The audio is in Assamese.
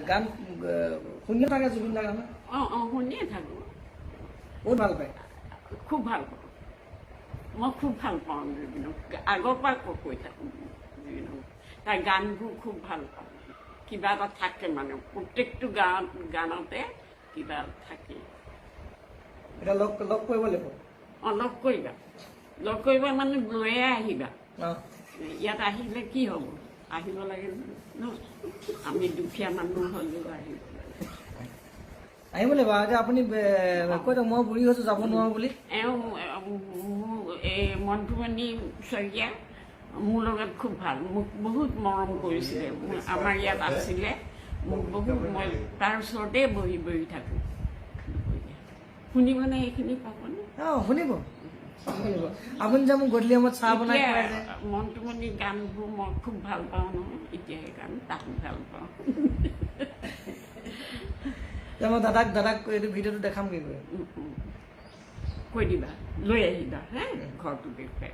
গান শুনিয়ে থাকে জুবিন দাৰ গান? অঁ, শুনিয়ে থাকোঁ। বহুত ভাল পায়? খুব ভাল পাওঁ, মই খুব ভাল পাওঁ জুবিনক। আগৰ পৰা কৈ থাকোঁ, জুবিনক, তাৰ গানবোৰ খুব ভাল পাওঁ। কিবা এটা থাকে, মানে প্ৰত্যেকটো গানতে কিবা থাকে। এতিয়া লগ কৰিব লাগিব। অঁ, লগ কৰিবা। লগ কৰিবা মানে লৈয়ে আহিবা। ইয়াত আহিলে কি হ'ব? আহিব লাগে ন, আমি দুখীয়া মানুহ হ'লেও আহিব লাগে। আহিব লাগিব। এতিয়া আপুনি কৈ দিয়ক, মই বুঢ়ী হৈছো, যাব নোৱাৰো বুলি। এওঁ মোৰ এই মন্টুমণি শইকীয়া মোৰ লগত খুব ভাল, মোক বহুত মৰম কৰিছিলে। আমাৰ ইয়াত আছিলে, মোক বহুত, মই তাৰ ওচৰতে বহি বহি থাকোঁ। শুনিবনে? এইখিনি পাবনে? অঁ, শুনিব, শুনিব। আপুনি যে মোক গধূলি সময়ত চাহ বনাই এতিয়া খুৱাই যায়। মন্টুমণি গানবোৰ মই খুব ভাল পাওঁ নহয় এতিয়া, সেইকাৰণে তাক ভাল পাওঁ। এতিয়া মই দাদাক এইটো ভিডিঅ'টো দেখামগৈ গৈ। উম, উম। কৈ দিবা, লৈ আহিবা হে, ঘৰটো দেখুৱাই।